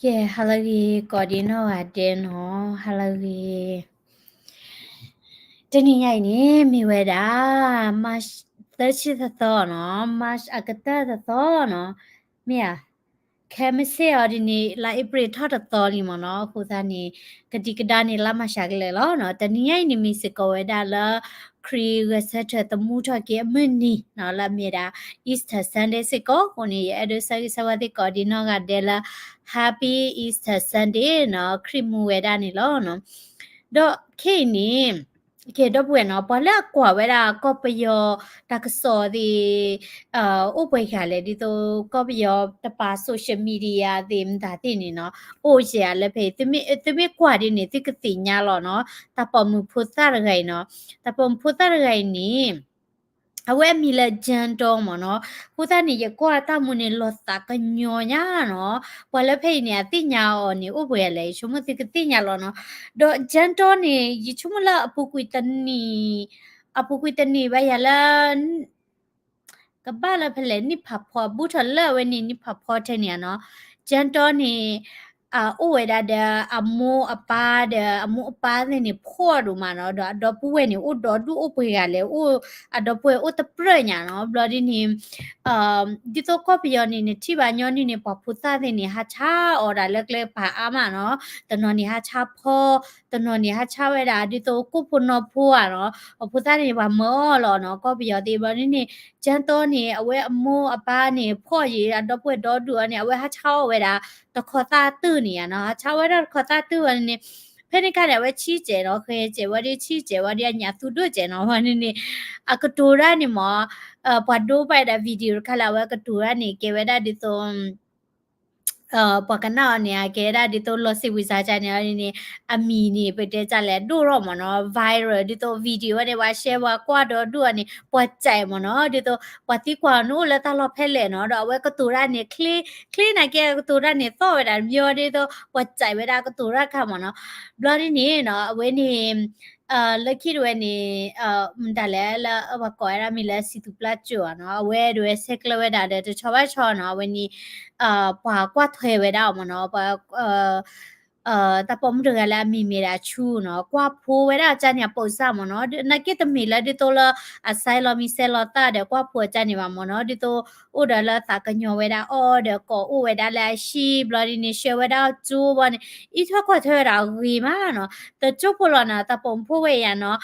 ကဲ ဟါလၢအဂ့ၤ ကိးဒံနီၢ်ဂၤဒဲးနီၤ, ဟါလၢအဂ့ၤ. တနံၤညါအံၤန့ၣ် မ့ၢ်ဝဲဒၣ် March သၢဆံတသီနီၤ, March အကတၢၢ်တသီနီၤ, မ့ၢ်ဧါ, ခဲမုၢ်ဆ့ၣ်အီၤဒ်န့ၣ် လါအ့ဖြ့ၣ်ထီၣ်တသီလံမ့ၢ်နီၤ, အဃိသတးန့ၣ် ကဒံကဒါန့ၣ် လါမၤရှးကလဲာ်လီၤနီၤ. တနံၤညါအံၤန့ၣ် မ့ၢ်စ့ၢ်ကီးဝဲဒၣ်လၢ ခရံာ်ဂဲၤဆၢထၢၣ်သမူထီၣ်က့ၤအမုၢ်နံၤနီၤ, လၢအမ့ၢ်ဒၣ် Easter Sunday စ့ၢ်ကီးအဃိန့ၣ် ယအဲၣ်ဒိးဆၢဂ့ၤဆၢဝါသုကိးဒံနီၢ်ဂၤဒဲးလၢ Happy Easter Sunday နီၤ, ခရံာ်မူဝဲဒၣ်န့ၣ်လီၤနီၤ. ဒီးခဲအံၤန့ၣ် ကဲ ဒီပုၢ်ဝဲၢ်နီၤ, ပှၤလၢအကွၢ်ဝဲဒၣ်ကီၢ်ပယီၤတၢ်ကစီၣ်သ့ၣ် အိၣ်ပှဲၤဂၤလဲၣ်, ဒ်သိးကီၢ်ပယီၤတပၤ social media သ့ၣ်မတၤသ့ၣ်န့ၣ်နီၤ, အိၣ်ယဲၢ်လၢဖဲအံၤ, သုမ့ၢ်ကွၢ်ဒ်န့ၣ် သုကသ့ၣ်ညါလီၤနီၤ, တၢ်ပိာ်မုၣ်ဖိသၣ်တဂၤအံၤနီၤ, တၢ်ပိာ်မုၣ်ဖိသၣ်တဂၤအံၤန့ၣ် အဝဲအမံၤလၢ John Doe မ့ၢ်နီၤ, အဃိသတးန့ၣ် ယကွၢ်တၢ်မူန့ၣ် လီၤသးကညီၤညါနီၤ, ပှၤလၢဖဲအံၤန့ၣ် အသ့ၣ်ညါအီၤန့ၣ် အိၣ်ပှဲၤဂၤလဲၣ်, ယဆိကမိၣ်သုကသ့ၣ်ညါလီၤနီၤ. ဒီး John Doe န့ၣ် ယဆိကမိၣ်လၢအပူၤကွံာ်တနံၣ်, အပူၤကွံာ်တနံၣ်ဘၣ်ယၤလၢ ကဘၣ်လၢဖဲလဲၣ် နံၣ်ဖးဖီ ဘူးထီၣ်လၢအဝဲန့ၣ် နံၣ်ဖးဖီထဲန့ၣ်ဧါနီၤ, John Doe န့ၣ် အိၣ်ဝဲဒၣ်ဒီးအမိၢ်အပၢ်ဒီး အမိၢ်အပၢ်သ့ၣ်န့ၣ် ဖှီၣ်ဒိၣ်မးနီၤ, ဒီးအဒီပုၢ်ဝဲၢ်န့ၣ် အိၣ်ဒီဒူၣ်အိၣ်ပှဲၤဂၤလဲၣ်, အိၣ်, အဒီပုၢ်ဝဲၢ်အိၣ်တပြၢၣ်ညါနီၤ. ဘျီဒ်န့ၣ် ဒ်သိးကီၢ်ပယီၤန့ၣ် နထံၣ်ဘၣ်ညီနုၢ်န့ၣ် ပှၤဖိသၣ်သ့ၣ်န့ၣ် ဟးဆါအီၣ်ဒၣ်လၢကျဲကပၤအါမးနီၤ, တနီၤန့ၣ်ဟးဆါဖီ, တနီၤန့ၣ်ဟးဆါဝဲဒၣ် ဒ်သိးကိၣ်ဖိနီၢ်ဖိဧါနီၤ, ပှၤဖိသၣ်န့ၣ် ပှၤမၢအီၣ်လီၤနီၤ, ကီၢ်ပယီၤသ့ၣ်. ဘျီဒ်န့ၣ် John Doe န့ၣ် အဝဲအမိၢ်အပၢ်န့ၣ် ဖှီၣ်ယံၤ အဒီပုၢ်ဝဲၢ်ဒီဒူၣ်အီၤန့ၣ် အဝဲဟးဆါအီၣ်ဝဲဒၣ် တခီသၣ်တုၢ်န့ၣ်ဧါနီၤ, ဟးဆါဝဲဒၣ်တခီသၣ်တုၢ်ဝဲန့ၣ်, ဖဲန့ၣ်ခါန့ၣ် အဝဲဆံးစဲးနီၤ, ဃဲစဲးဝဲဒၣ် ဆံးစဲးဝဲဒၣ် အညၣ်သူဒိၣ်စဲးနီၤ, ဝဲန့ၣ်န့ၣ် အကတိၤဒၣ်န့ၣ်မ့ၢ် ပှၤဒိပာ်ဝဲဒၣ် video တခါလၢအဝဲကတိၤဒၣ်န့ၣ် ကဲဝဲဒၣ်ဒ်သိး ပှၤကနၣ်အီၤန့ၣ် အကဲဒၣ်ဒ်သိးလီၤစံးဝံၤစါကါန့ၣ်န့ၣ် အမံၤန့ၣ် ပတဲတၢ်လဲၣ် ဒိၣ်ထီၣ်မ့ၢ်နီၤ, viral ဒ်သိး video ဝဲန့ၣ် ပှၤ share ပှၤကွၢ်ဒီဒူၣ်အီၤန့ၣ် ပှၤစဲးမ့ၢ်နီၤ, ဒ်သိး ပှၤသံကွၢ်အီၤန့ၣ်အိၣ်လၢတၢ်လီၢ်ဖဲလဲၣ်နီၤ, ဒီးအဝဲကတိၤတၢ်န့ၣ် ချ့, ချ့နာ်က့အကတိၤတၢ်န့ၣ် သီၣ်ဝဲဒၣ်တမံၤဒ်သိး ပှၤစဲးဝဲဒၣ်ကတိၤတၢ်ခါမ့ၢ်နီၤ. ဘျီဒ်န့ၣ်နီၤ အဝဲန့ၣ် လၢခံတဝဲန့ၣ် မတၤလဲၣ် လၢပှၤကိးဝဲဒၣ်မ့ၢ်လၢစံသူပျၢ်ကၠိၣ်နီၤ, အဝဲဒၣ်ဝဲဆဲးကျၢဝဲဒၣ်ဒီး တဆီဘၣ်ဆီနီၤ, အဝဲန့ၣ် ပှၤကွၢ်ထွဲဝဲဒၣ်အီၤမ့ၢ်နီၤ, ပှၤ တၢ်ပိာ်မုၣ်တဂၤလၢအမံၤမ့ၢ်ဒၣ်ဆူနီၤ, ကွၢ်ဖိဝဲဒၣ်အကၢ်န့ၣ် အပိာ်စၢ်မ့ၢ်နီၤ, နာ်က့တမ့ၢ်လၢဒ်သိးလၢ အစဲးလီၤမံၤစဲးလီၤသၣ်ဒီးကွၢ်ဖိအကၢ်န့ၣ်ဘၣ်မ့ၢ်နီၤ, ဒ်သိး အိၣ်ဒီးလၢသးကညီၤဝဲဒၣ်အီၤဒီး ကိးအိၣ်ဝဲဒၣ်လၢအဟံၣ် ဘျီဒ်န့ၣ် ဆှၢဝဲဒၣ်ကၠိဘီန့ၣ်, အံးထွဲကွၢ်ထွဲဝဲဒၣ်အဂ့ၤမးနီၤ, တကၠိဖိလီၤနီၤ, တၢ်ပိာ်မုၣ်ဖိဝဲအံၤနီၤ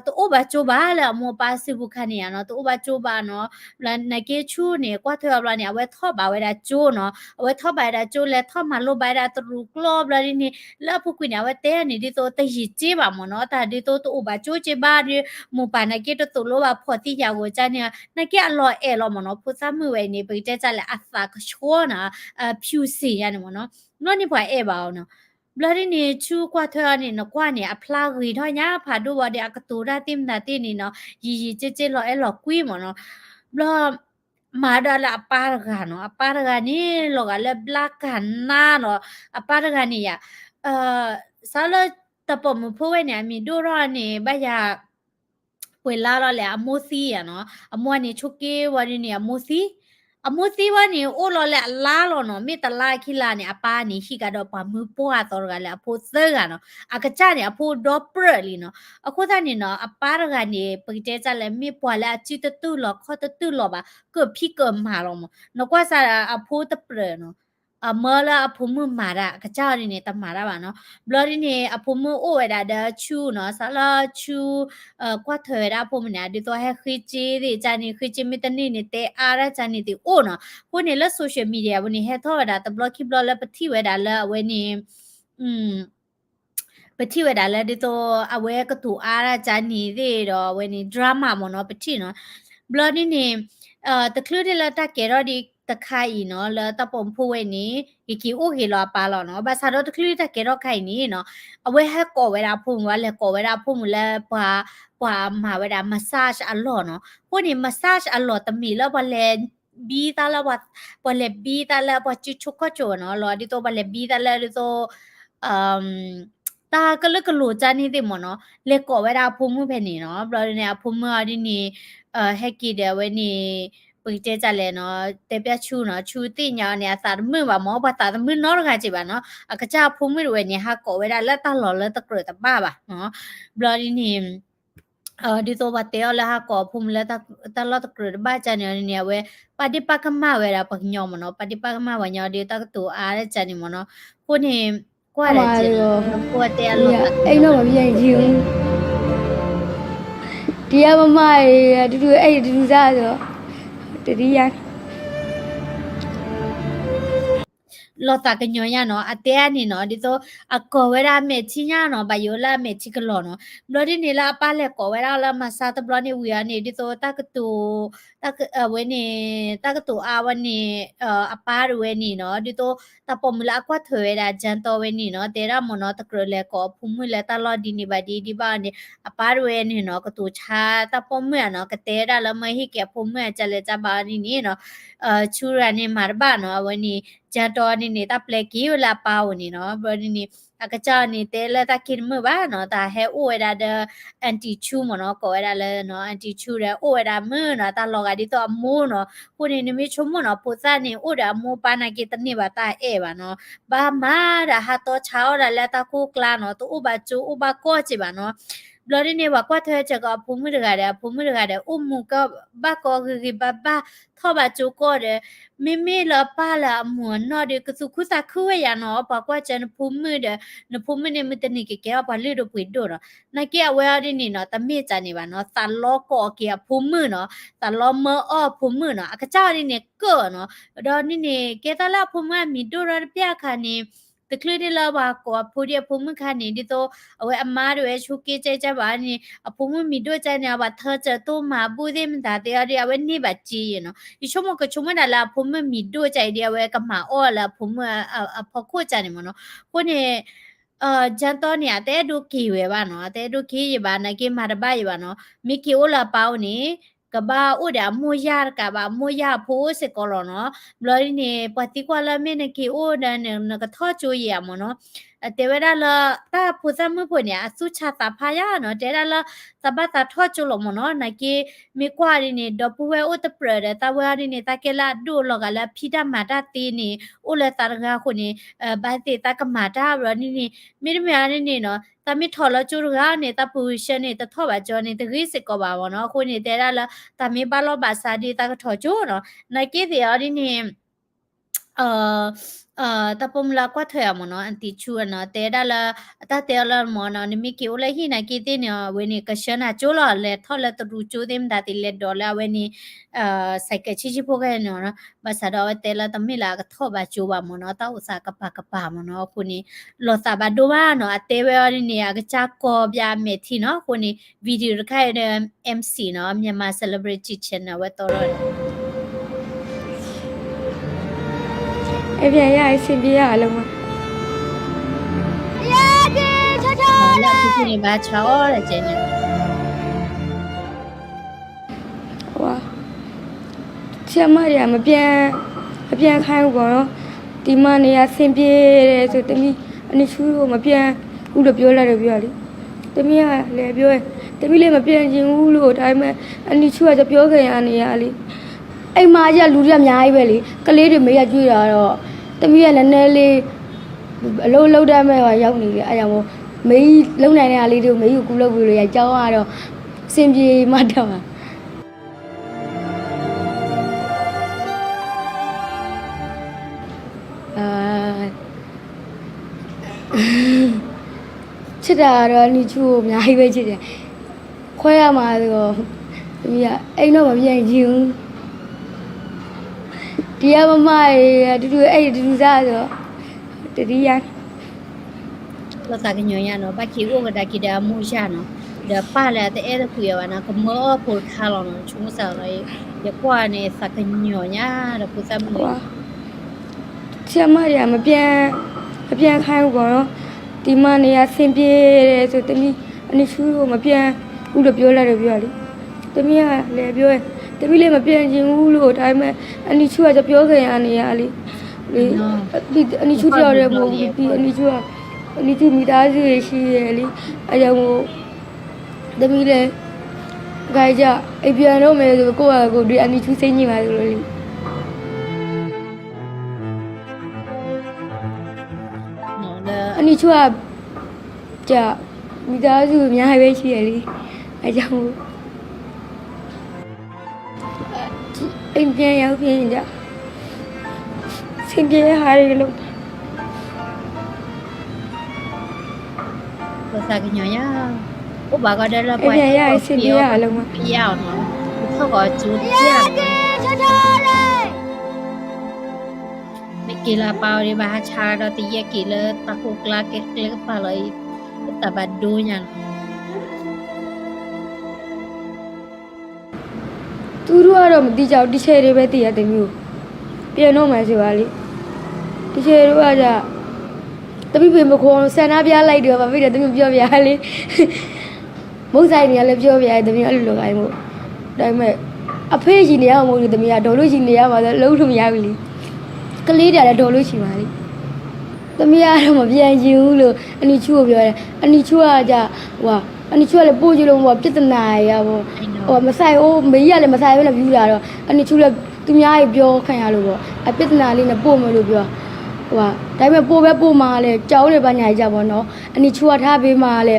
တအိၣ်ဘၣ်ကၠိဘၣ်လၢအမိၢ်အပၢ်စုပူၤခါန့ၣ်ဧါနီၤ, တအိၣ်ဘၣ်ကၠိဘၣ်နီၤ, ဘျီနာ်က့ဆူန့ၣ် ကွၢ်ထွဲအီၤဘျီန့ၣ် အဝဲထီၣ်ဘၣ်ဝဲဒၣ်ကၠိနီၤ, အဝဲထီၣ်ဘၣ်ဝဲဒၣ်ကၠိလဲၤ ထီၣ်မၤလိဘၣ်ဝဲဒၣ်တရူးကျိာ် ဘျီဒ်န့ၣ် လၢအပူၤကွံာ်န့ၣ် အဝဲတဲန့ၣ် ဒ်သိးတယံာ်က့ဘၣ်မ့ၢ်နီၤ, တၢ်ဒ်သိးတအိၣ်ဘၣ်ကၠိက့ဘၣ်ဒီး မိၢ်ပၢ်နာ်က့တသိၣ်လိဘၣ်ဖှီၣ်သံယာ်ဂိၤကန့ၣ် နာ်က့အလီၤအဲၣ်လီၤမ့ၢ်နီၤ, ဖိသၣ်မုၣ်ဝဲအံၤန့ၣ် ပကတဲတၢ်လဲၣ် အသးကဆှီနီၤ, ဖြူစင်ညါန့ၣ်မ့ၢ်နီၤ, ဘျီန့ၣ်ပှၤအဲၣ်ဘၣ်အီၤနီၤ, ဘျီဒ်န့ၣ် ဆူကွၢ်ထွဲအီၤန့ၣ် နကွၢ်န့ၣ် အဖျါဂ့ၤထီၣ်ညါ ဖးဒိၣ်ဝဲဒီး အကတိၤတၢ်သ့ၣ်မတၤသ့ၣ်န့ၣ်နီၤ, ယံာ်ယံာ်က့က့လီၤအဲၣ်လီၤကွံမ့ၢ်နီၤ, ဘျီ မၤဒီးလၢအပၢ်တဂၤနီၤ, အပၢ်တဂၤန့ၣ် လီၤဂာ်လၢဘျါကၢ်နါနီၤ, အပၢ်တဂၤန့ၣ်ယါ, စးလၢတၢ်ပိာ်မုၣ်ဖိဝဲန့ၣ် အမံၤဒိၣ်ထီၣ်န့ၣ် ဘၣ်ယၤ ပှဲၤလါလီၤလဲၣ် အမိၢ်သံယါနီၤ, အမိၢ်န့ၣ်ဆိးက့ဝဲဒ်န့ၣ် အမိၢ်သံ, အမိၢ်သံဝဲန့ၣ် အိၣ်လီၤလၢအလါလီၤနီၤ, မ့ၢ်တလါခံလါန့ၣ် အပၢ်န့ၣ် ဟံးကဒီးပှၤမုၢ်ပှၢ်သီတဂၤလၢအဖိသၢဂၤနီၤ, အကစၢ်န့ၣ် အဖိဒီပြၢၣ်လံနီၤ, အဃိသတးန့ၣ်နီၤ အပၢ်တဂၤန့ၣ် ပကတဲတၢ်လဲၣ် မ့ၢ်ပှၤလၢအစုတတူၢ်လီၤခီၣ်တတူၢ်လီၤဘၣ် ကဖံးကမၤလီၤမး, နကွၢ်စးအဖိတပြၢၣ်နီၤ အမၢလၢအဖိမုၣ်မၤတၢ် အကစၢ်အီၤဒ်န့ၣ် တမၤတၢ်ဘၣ်နီၤ, ဘျီဒ်န့ၣ် အဖိမုၣ်အိၣ်ဝဲဒၣ်ဒီးဆူနီၤ, စးလၢဆူ ကွၢ်ထွဲဝဲဒၣ်အဖိမုၣ်န့ၣ် ဒ်သိးဟဲဃ့က့သ့ၣ်ကန့ၣ် ဃ့က့မ့ၢ်တန့ၢ်န့ၣ် တဲအါဒၣ်ကန့ၣ်သ့ၣ်အိၣ်နီၤ, အဃိန့ၣ်လၢ social media ပူၤန့ၣ် ဟဲထီၣ်ဝဲဒၣ်တဘျီခံဘျီလၢပထံၣ်ဝဲဒၣ်လၢအဝဲန့ၣ် ပထံၣ်ဝဲဒၣ်လၢဒ်သိး အဝဲကတိၤအါဒၣ်ကန့ၣ်သ့ၣ်ဒီး အဝဲန့ၣ် drama မ့ၢ်နီၤ ပထံၣ်နီၤ, ဘျီဒ်န့ၣ် တချုးဒ်လၢတၢ်ကဲထီၣ်ဒ်တခါအံၤနီၤ လၢတၢ်ပိာ်မုၣ်ဖိဝဲန့ၣ် ကက့ၤအိၣ်ဂ့ၤလီၤအပၢ်လီၤနီၤ, ဘၣ်ဆၣ်ဒီးတချုးဒ်တၢ်ကဲထီၣ်ခါအံၤန့ၣ်နီၤ အဝဲဟဲကိးဝဲဒၣ်အဖိမုၣ် ဝဲလဲၤကိးဝဲဒၣ်အဖိမုၣ်လၢပှၤ ပှၤမၤဝဲဒၣ် massage အလီၢ်နီၤ, အဃိန့ၣ် massage အလီၢ်တမ့ၢ်လၢပှၤလဲၤ ဘံသးလၢ ပှၤလဲၤဘံသးလၢပှၤစုဆိကီၢ်ဆိနီၤလီၤ, ဒ်သိးပှၤလဲၤဘံသးလၢဒ်သိး တၢ်ကလုာ်ကလိၤကန့ၣ်သ့ၣ်မ့ၢ်နီၤ, လဲၤကိးဝဲဒၣ်အဖိမုၣ်ဖဲန့ၣ်နီၤ, ဘျီဒ်န့ၣ် အဖိမုၣ်အီၤဒ်န့ၣ် ဟဲက့ၤဒီးအဝဲန့ၣ် ပကတဲတၢ်လဲၣ်နီၤ, တဲပျၢ်ဆူနီၤ, ဆူသ့ၣ်ညါအီၤန့ၣ် အသးတမုာ်ဘၣ်မၢ်, ပှၤသးတမုာ်နီတဂၤက့ၤဘၣ်နီၤ. အကစၢ်အဖိမုၣ်တဝဲန့ၣ် ဟးကိးဝဲဒၣ်လၢတၢ်လီၢ်လၢတကြၢးတဘၣ်ဘၣ်နီၤ. ဘျီဒ်န့ၣ် ဒ်သိးပှၤတဲအီၤလၢဟးကိးအဖိမုၣ်လၢတၢ်လီၢ်တကြၢးတဘၣ်ကန့ၣ်န့ၣ် အဝဲ ပာ်ဒ့ၣ်ပာ်ကမၣ်ဝဲဒၣ်ပှၤကညီမၢ်နီၤ, ပာ်ဒ့ၣ်ပာ်ကမၣ်ပှၤကညီဒီး တၢ်ကတိၤအါဒ်ကန့ၣ်မၢ်နီၤ. အဃိန့ၣ် ကွၢ်ဒီး အဲၣ်နီၢ်မၤယံၤ, တယါမမါအံၤ တူတူအဲၣ်ယတတူသၣ်ဒီး တဒ်ယါ လီၤသးကညီၤညါနီၤ, အတဲအါန့ၣ်နီၤ, ဒ်သိးအကိးဝဲဒၣ်အမဲာ်ထံညါနီၤ, ဘၣ်ယိၣ်လၢအမဲာ်ထံကလီၤနီၤ. ဘျီဒ်န့ၣ်လၢအပၢ်လဲၤကိးဝဲဒၣ်လၢမၤစါတဘျီန့ၣ်ဝံၤအီၤန့ၣ် ဒ်သိးတၢ်ကတိၤ ဝဲန့ၣ် တၢ်ကတိၤအါဝဲန့ၣ် အပၢ်တဝဲန့ၣ်နီၤ, ဒ်သိးတၢ်ပိာ်မုၣ်လၢအကွၢ်ထွဲဝဲဒၣ် ကၠၢ်တီဝဲန့ၣ်နီၤ, တဲဒၣ်မၢ်နီၤ, တကြၢးလဲၤကိးအဖိမုၣ်လၢတၢ်လီၢ်ဒ်န့ၣ်ဘၣ်ဒ်ဒ်ဘၣ်အီၤန့ၣ် အပၢ်တဝဲန့ၣ်နီၤ, ကတိၤဆါတၢ်ပိာ်မုၣ်ဧါနီၤ, ကတဲဒၣ်လၢမၢဟ့ၣ်က့ၤအဖိမုၣ်အကၢ်လဲၤကၢ်ဘၣ်အီၤဒ်န့ၣ်နီၤ, ဆူတဂၤန့ၣ်မၤတဘၣ်နီၤ, အဝဲန့ၣ် ကၠၢ်တီန့ၣ်န့ၣ် တၢ်ပျဲက့ၤဝဲလၢအပၢ်အိၣ်န့ၣ်နီၤ. ဘျီဒ်န့ၣ် အကစၢ်န့ၣ် တဲလၢတၢ်က့ၤတမုာ်ဘၣ်နီၤ, တၢ်ဟဲအိၣ်ဝဲဒၣ်ဒီး aunty ဆူမၢ်နီၤ, ကိးဝဲဒၣ်လၢ aunty ဆူဒီး အိၣ်ဝဲဒၣ်မုၣ်နီၤ, တၢ်လီၤဂာ်ဒ်သိးအမိၢ်နီၤ. အဃိန့ၣ် နမ့ၢ်ဆိကမိၣ်နီၤ, ဖိသၣ်န့ၣ် အိၣ်ဒီးအမိၢ်ပၢ်နာ်က့ တန့ၢ်ဘၣ်တၢ်အဲၣ်ဘၣ်နီၤ, ဘၣ်မၤဒီးဟးတီဆါအီၣ်ဒၣ်လၢတၢ်ခိၣ်ကျါနီၤ, တအိၣ်ဘၣ်ကၠိအိၣ်ဘၣ်ကီၢ်က့ၤဘၣ်နီၤ. ဘျီဒ်န့ၣ် ပှၤကွၢ်ထွဲစ့ၢ်ကီးအဖိမုၣ်တဂၤဒီး အဖိမုၣ်တဂၤဒီး အိၣ်မူကဘၣ်ကီဂ့ၤဂ့ၤဘၣ်ဘၣ် ထီၣ်ဘၣ်ကၠိကီၢ်ဒီး မ့မ့ၢ်လၢအပၢ်လၢအမုာ်အနီၢ်ဒီး ကသူၣ်ခုသးခုဝဲယၤနီၤ, ပှၤကွၢ်စၢၤနဖိမုၣ်ဒီး နဖိမုၣ်န့ၣ်မုၢ်တနံၤကကဲထီၣ်ပှၤလုၢ်ဒိၣ်ပှ့ၤဒိၣ်နီၤ. နာ်က့အဝဲအီၤဒ်န့ၣ်နီၤ, တမ့ၢ်တၢ်န့ၣ်ဘၣ်နီၤ, သးလီကိးက့ၤအဖိမုၣ်နီၤ, သးလီမၢအီၣ်အဖိမုၣ်နီၤ, အကစၢ်အီၤဒ်န့ၣ်ကၢၣ်နီၤ. ဒီးဒ်န့ၣ် ကဲတၢ်လၢအဖိမုၣ်အမံၤဒိၣ်ထီၣ်တပျၢ်အခါန့ၣ် တချုးဒ်လၢပှၤကိးအဖိဒ်အဖိမုၣ်ခါန့ၣ် ဒ်သိး အဝဲအမါတဝဲဆိက့ကဲကဲဘၣ်န့ၣ် အဖိမုၣ်မံၤဒိၣ်ကဲန့ၣ် အဝဲထၢစၢၤတိၢ်မၤဘူၣ်သ့ၣ်မတၤသ့ၣ်အီၤဒီး အဝဲန့ၢ်ဘၣ်စ့ယဲနီၤ. ယဆိကမိၣ်ကဆိကမိၣ်ဒၣ်လၢအဖိမုၣ်မံၤဒိၣ်ကဲအံၤဒီး အဝဲကမၤအီၣ်လၢအဖိမုၣ်အဖီခိၣ်ကဲန့ၣ်မ့ၢ်နီၤ. အဃိန့ၣ် ကၠၢ်တီန့ၣ် အတအဲၣ်ဒိးက့ၤဝဲဘၣ်နီၤ, အတအဲၣ်ဒိးက့ၤယဘၣ် နာ်က့မၤတဘၣ်ယဘၣ်နီၤ. မ့ၢ်က့ၤအိၣ်လၢအပၢ်အိၣ်န့ၣ် ကဘၣ်အိၣ်ဒီးအမိၢ်ယၢ်တကးဘၣ် အမိၢ်ယၢ်အဖိအိၣ်စ့ၢ်ကီးလီၤနီၤ. ဘျီဒ်န့ၣ် ပှၤသံကွၢ်လၢမ့ၢ်နက့ၤအိၣ်ဒီး နကထီၣ်ကၠိယဲဧါမ့ၢ်နီၤ. တဲဝဲဒၣ်လၢ တၢ်ဖိသၣ်မုၣ်ဖိန့ၣ် အသူၣ်ဆါသးဖးယါနီၤ, တဲဒၣ်လၢ သးဘၣ်သးထီၣ်ကၠိလီၤမ့ၢ်နီၤ. နာ်က့ မ့ၢ်ကွၢ်ဒ်န့ၣ် ဒီပုၢ်ဝဲၢ်အိၣ်တပြၢၤဒီး သးဝဲအီၤဒ်န့ၣ် သးကဲလၢအဒိၣ်လီၤဂာ်လၢအဖံးတၢ်မၤတၢ်သ့န့ၣ် အိၣ်လၢသးတဂၤအဃိန့ၣ် ဘၣ်သ့ၣ်သးကမၤတၢ်ဘျီဒ်န့ၣ် မ့တမ့ၢ်အီၤဒ်န့ၣ်နီၤ သးမ့ၢ်ထီၣ်လၢကၠိတဂၤန့ၣ် သးပူၤကဆှၢန့ၣ် တထီၣ်ဘၣ်ကၠိန့ၣ် တဂ့ၤစ့ၢ်ကီးဘၣ်မ့ၢ်နီၤ. အဃိန့ၣ် တဲဒၣ်လၢ သးမ့ၢ်ဘၣ်လီၢ်ဘၣ်စးဒီး သးကထီၣ်ကၠိနီၤ. နာ်က့သ့ၣ်အီၤဒ်န့ၣ် တၢ်ပိာ်မုၣ်လၢအကွၢ်ထွဲအီၤမ့ၢ်နီၤ aunty ဆူနီၤ တဲဒၣ်လၢ အတၢ်တဲအီၤလၢမ့ၢ်နီၤ နမ့ၢ်က့ၤအိၣ်လၢဟံၣ်နာ်က့သ့ၣ်န့ၣ် အဝဲန့ၣ် ကဆှၢနၤကၠိလီၤ လဲၤထီၣ်လၢတရူးကၠိသ့ၣ်မတၤသ့ၣ် လဲၤဒိးလၢအဝဲန့ၣ် ဆိုင်ကယ်ဆံးဆံးဖိခဲအံၤနီၤ ဘၣ်ဆၣ်ဒီးအဝဲတဲလၢတမ့ၢ်လၢအကထီၣ်ဘၣ်ကၠိဘၣ်မ့ၢ်နီၤ တၢ်အိၣ်သးကပၤကပၤမ့ၢ်နီၤ အဃိန့ၣ် လီၤသးဘၣ်ဒိဘၣ်နီၤ အတဲဝဲအီၤဒ်န့ၣ် အကစၢ်ကီဘျါအမဲာ်ထံနီၤ အဃိန့ၣ် video တခါအံၤဒီး MC နီၤ Myanmar Celebrity Channel ဝဲတီထီၣ် အပြန်ရရင် အဆင်ပြေရအောင်လုပ်မှာ လၢအဖုဖုန့ၣ် ဘၣ်ဆါအီၣ်လၢကဲန့ၣ် ဆရာမတွေက မပြန် မပြန်ခိုင်းဘူးပေါ့နော်။ ဒီမှာနေရ အဆင်ပြေတယ်ဆို တမီး အန်တီဆူကို မပြန်ဘူးလို့ ပြောလိုက်တယ် ပြောရလေ။ တမီးကလည်းပြောတယ်။ တမီးလည်း မပြန်ချင်ဘူးလို့ ဒါပေမဲ့ အန်တီဆူက ပြောခဲ့ရနေရလေ။ အိမ်မှာက လူတွေက အများကြီးပဲလေ။ ကလေးတွေ မေးရကျွေးတာတော့ တမီးက နည်းနည်းလေး အလုပ်လုပ်တတ်မဲ့ ဟိုရောက်နေလေ။ အဲဒါကြောင့်မို့ မေးကြီးလုပ်နိုင်တဲ့ဟာလေးတွေကို မေးကြီးကို ကူလုပ်ပေးလို့ရ ကျောင်းကတော့ အဆင်ပြေမှတော့ပါ။ အာ ချစ်တာကတော့ အန်တီဆူကို အများကြီးပဲ ချစ်တယ်။ ခွဲရမှာဆိုတော့ တမီးက အိမ်တော့ မပြန်ချင်ဘူး။ ဒီက မမတွေ အတူတူ အိမ်တူတူစားဆိုတော့ တတိယ လီၤသးကညီၤညါနီၤ ဘၣ်က့ၤအိၣ်ကဒါက့ၤဒီးအမိၢ်ယၢ်နီၤ ဒီးပၢ်လၢအတအဲၣ်တကွံာ်အီၤဘၣ်နီၤ ကမၢအီၣ်ဖိတခါလီၤနီၤ ဆိကမိၣ်သးလီၤ ယကွၢ်န့ၣ် သးကညီၤညါဒီးဖိသၣ်မုၣ် ဆရာမတွေက မပြန် မပြန်ခိုင်းဘူးပေါ့နော်။ ဒီမှာနေရ အဆင်ပြေတယ်ဆို တမီး အန်တီဆူကို မပြန်ဘူးလို့ ပြောလိုက်တယ် ပြောရလေ။ တမီးကလည်းပြောတယ်။ တမီးလည်း မပြန်ချင်ဘူးလို့ ဒါပေမဲ့ အန်တီဆူက ပြောခဲ့ရနေရလေ။ လေ အန်တီဆူတယောက်တည်းမဟုတ်ဘူး။ ပြီး အန်တီဆူက အန်တီဆူမိသားစုတွေရှိတယ်လေ။ အဲဒါကြောင့်မို့ တမီးလည်း ကယ အံၤပျဲၢ်ဒိၣ်မဲာ် ပကိးဘၣ်ကိးဒုး အနံၤဆူစ့ညံးမးတလိၤလံ. အနံၤဆူအ က မိသားစုများပဲရှိတယ်လေ. အဲကြောင့်မို့ အိမ်ပြန်ရောက်ပြီးရင်တော့ ဆင်ပြေတဲ့ဟာတွေလုပ် ပသးကညီၤယၤ, အိၣ်ဘၣ်ကီးဒီးလၢပှၤ အိမ်ပြန်ရရင် ဆင်ပြေရအားလုံးပါ ပယါအီၤနီၤ, ပထီၣ်ကီးကၠိတယါ မ့ၢ်က့ၤလၢအပၢ်အီၤဒံး ဘၣ်ဟးဆါဒီး တယဲၢ်က့ၤလၢတၢ်ကိးကျါကျဲကပၤလီၤအံၤ, ပသးဘၣ်ဒိညါနီၤ. သူတို့ကတော့ မသိကြဘူး, တီချယ်တွေပဲသိတယ် သမီးကို. ပြန်တော့မှာဆိုပါလေ. တီချယ်တို့က သမီးဖေမခေါ် ဆန္ဒပြလိုက်တယ် ဘာဖြစ်တယ် သမီးပြောပြလေ. မုန်းဆိုင်နေရလဲပြောပြ သမီးအဲ့လိုလုပ်ရမို့. ဒါပေမဲ့ အဖေရှိနေရမဟုတ်ဘူး သမီးက ဒေါ်လို့ရှိနေရမှာဆို လုပ်လို့မရဘူးလေ. ကလေးတွေကလည်း ဒေါ်လို့ရှိမှာလေ. သမီးကတော့ မပြန်ချင်ဘူးလို့ အန်တီချူကိုပြောတယ်. အန်တီချူကကြ ဟို အန်တီချူကလည်း ပို့ကြလို့ပေါ့ ပြဿနာတွေကပေါ့ ဟို မဆိုင်အိုး မေးကြီးကလည်း မဆိုင်ဘဲနဲ့ ပြူတာတော့ အန်တီချူလည်း သူများတွေပြောခံရလို့ပေါ့ အပြဿနာလေးနဲ့ ပို့မယ်လို့ပြော ဟို ဒါပေမဲ့ ပို့ပဲပို့မှာလဲ ကြောက်လို့ ဘာညာကြီးကြပေါ့နော်. အန်တီချူက ထားပေးမှာလဲ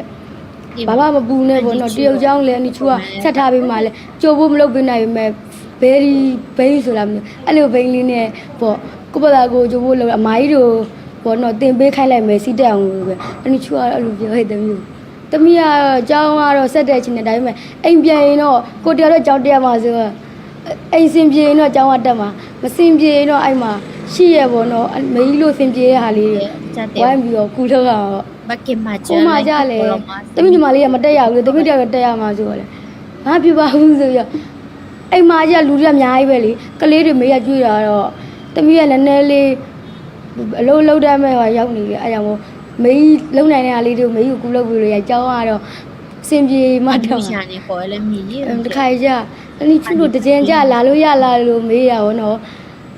ဘာမှမပူနဲ့ပေါ့နော် တရုတ်ကျောင်းလည်း အန်တီချူက ဆက်ထားပေးမှာလဲ ကြိုဖို့မလုပ်ပေးနိုင်ပေမဲ့ ဘဲဒီ ဘဲဒီဆိုတာမျိုး အဲ့လိုဘဲလေးနဲ့ပေါ့ ကိုယ့်ဘာသာကိုယ်ကြိုဖို့လုပ် အမကြီးတို့ပေါ့နော် သင်ပေးခိုင်းလိုက်မယ် စည်းတက်အောင်လို့ပဲ အန်တီချူက အဲ့လိုပြောခဲ့ သမီးကို. သမီးက ကျောင်းကတော့ ဆက်တက်ချင်တယ် ဒါပေမဲ့ အိမ်ပြန်ရင်တော့ ကိုယ်တယောက်တည်းကျောင်းတက်ရမှာဆိုတော့ အိမ်ဆင်ပြေရင်တော့ ကျောင်းကတက်မှာ မဆင်ပြေရင်တော့ အဲ့မှာ ရှိရဲ့ပေါ့နော် မေးကြီးလို့ ဆင်ပြေတဲ့ဟာလေးတွေ ဝိုင်းပြီးတော့ ကူလုပ်ရအောင် ဘၣ်က့ၤမၤစၢၤ အိမ်မှာကျလဲ သမီးညီမလေးက မတက်ရဘူးလေ သမီးတယောက်တည်း တက်ရမှာဆိုတော့လဲ မဖြစ်ပါဘူးဆိုပြီးတော့ အိမ်မှာကျ လူတွေက အများကြီးပဲလေ ကလေးတွေ မေးကြီးက ကျွေးတာတော့ သမီးက နည်းနည်းလေး အလုပ်လုပ်တတ်မဲ့ဟာ ရောက်နေပြီ အဲ့ကြောင့်မို့ မေးကြီးလုပ်နိုင်တဲ့ဟာလေးတွေကို မေးကြီးကို ကူလုပ်ပေးလို့ရ ကျောင်းကတော့ အဆင်ပြေမှ တက်မှာ တခါကျ အန်တီချူတို့ တကြိမ်ကျ လာလို့ရလားလို့ မေးတာပေါ့နော်.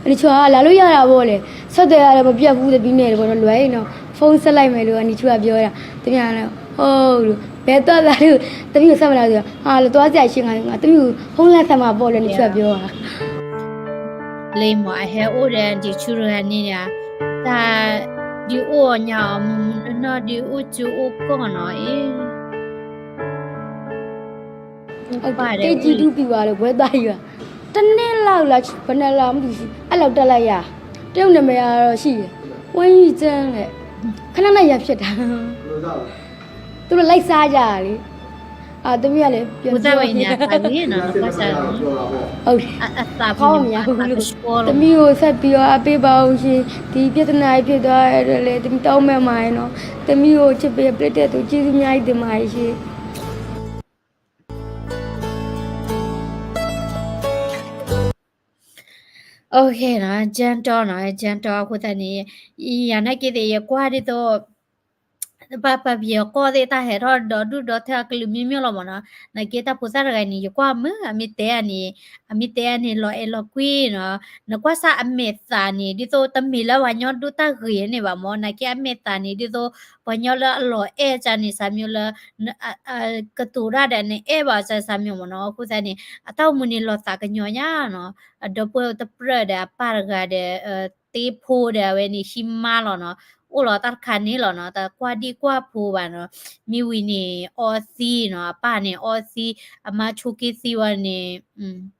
အန်တီချူက လာလို့ရတာပေါ့လဲ ဆက်သွယ်ရတော့ မပြတ်ဘူး သမီးနဲ့ပေါ့နော် လွယ်နော် ဖုန်းဆက်လိုက်မယ်လို့ အန်တီချူက ပြောတာ သမီးက ဟုတ်လို့ ဘယ်သွားတာလို့ သမီးကို ဆက်မလာဆိုတော့ ဟာ သွားစရာရှိ ငါ သမီးကို ဖုန်းလှမ်းဆက်မှာပေါ့လဲ အန်တီချူက ပြောတာ လၢမ့ၢ်အဟဲအိၣ်ဒီး အန်တီချူတဂၤန့ၣ် တၢ်ဒုးအိၣ်အီၤညါအီၤ မုၢ်မုၢ်နီၢ်နီၢ် ဒုးအိၣ်ကၠိအိၣ်ကီၢ်နီၤအံၤ အကဲ ကျေးဇူးပြုပါတယ်လို့ ဘဲသွားယူတာ တစ်နှစ်လောက်လား ဘယ်နှစ်လမသိဘူး အဲ့လောက်တက်လိုက်ရတယ် တရုတ်နာမည်ကတော့ရှိတယ် ဝင်းကြီးကျန်းတဲ့ ခဏနဲ့ရဖြစ်တာ သူတို့လိုက်စားကြတာလေ အာ သမီးကလည်း ပြော ဟုတ်တယ် ခေါင်းမရဘူးလို့ သမီးကို ဆက်ပြီးတော့ အားပေးပါဦးရှင် ဒီပြဿနာကြီးဖြစ်သွားတဲ့အတွက်လည်း သမီးတောင်းပန်ပါတယ်နော် သမီးကို ချစ်ပေးတဲ့အတွက် ကျေးဇူးအများကြီးတင်ပါတယ်ရှင် OK နီၤ ကၠၢ်တီနီၤ ကၠၢ်တီအဃိသတးန့ၣ် ယနာ်က့သ့ၣ် ယကွၢ်ဒ်သိး ပပပယီၤကီၢ်သ့ၣ် တၢ်ဟဲထီၣ်ဒီဒူၣ်ဒီထၢအကလုာ်မ့ၢ်မ့ၢ်လီၤမ့ၢ်နီၤ, နာ်က့တၢ်ဖိသၣ်တဂၤန့ၣ် ယကွၢ်မုာ် အမ့ၢ်တဲအန့ၣ် အမ့ၢ်တဲအန့ၣ် လီၤအဲၣ်လီၤကွံနီၤ, နကွၢ်စၢ်အမဲာ်သးန့ၣ် ဒ်သိးတမ့ၢ်လၢပှၤကညီဒိၣ်တၢ်ဂ့ၤန့ၣ်ဘၣ်မ့ၢ်, နာ်က့အမဲာ်သးန့ၣ် ဒ်သိး ပှၤကညီလၢအလီၤအဲၣ်စၢ်န့ၣ် စၢ်မ့ၢ်လၢ ကတိၤတၢ်ဒီးနအဲၣ်ဘၣ်စၢ် စၢ်မ့ၢ်မ့ၢ်နီၤ, အဃိသတးန့ၣ် အတၢ်အိၣ်မူန့ၣ်လီၤသးကညီၤညါနီၤ, အဒီပုၢ်ဝဲၢ်တဖၣ်ဒီး အပၢ်တဂၤဒီး သ့ဖိဒီးအဝဲန့ၣ် ဟံးမါလီၤနီၤ, အိၣ်လီၤတၢ်တခါန့ၣ်လီၤနီၤ, တကွၢ်ဒံၣ်ကွၢ်ဖိဘၣ်နီၤ, မ့ၢ်ဝံၤန့ၣ် အီသံးနီၤ, အပၢ်န့ၣ်အီသံး, အမါဆိးက့သံဝဲန့ၣ် ဟံး